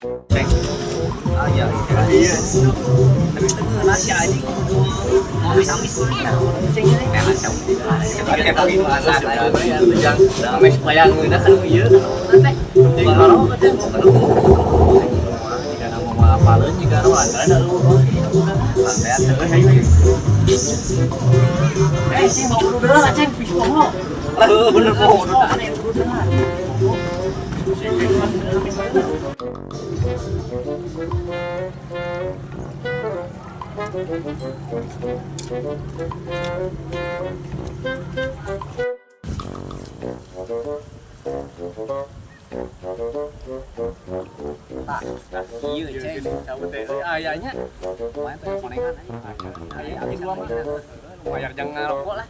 Ceng. Ah iya, iya. Tapi teu ngeunah si anjing kudu mau amis-amis kudu nya. Ceng ini memang jang ame supaya ngeunah kan ieu kan teh. Jeung teh. Jika nama mau apaleun jika nu lantaran lu lantaran teh hayu. Eh, sih mau kudu deui ceng pis poho. Lah bener poho. Kudu deui. Iya, ceng. Cabut teh ayahnya. Lumayan teh konengan aya abis gua mah. Bayar jangan ngarokok lah.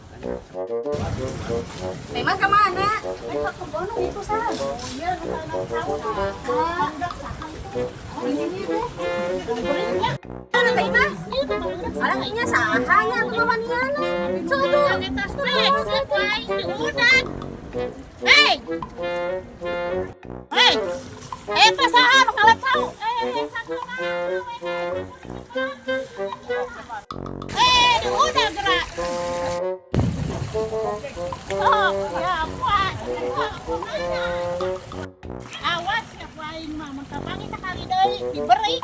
Memang kemana? Ke kebon itu sah. Oh iya, nu tahu Oh, ini teh. Mana teh Mas? Alah nya saha nya atuh mawaniana. Sok tuh. Hei! Hei! Eta saha nu kalet cau? Eh, eh, udah gerak. Oh, ya apa? Awas ya aing mah mun kapanggih sakali deui diberi.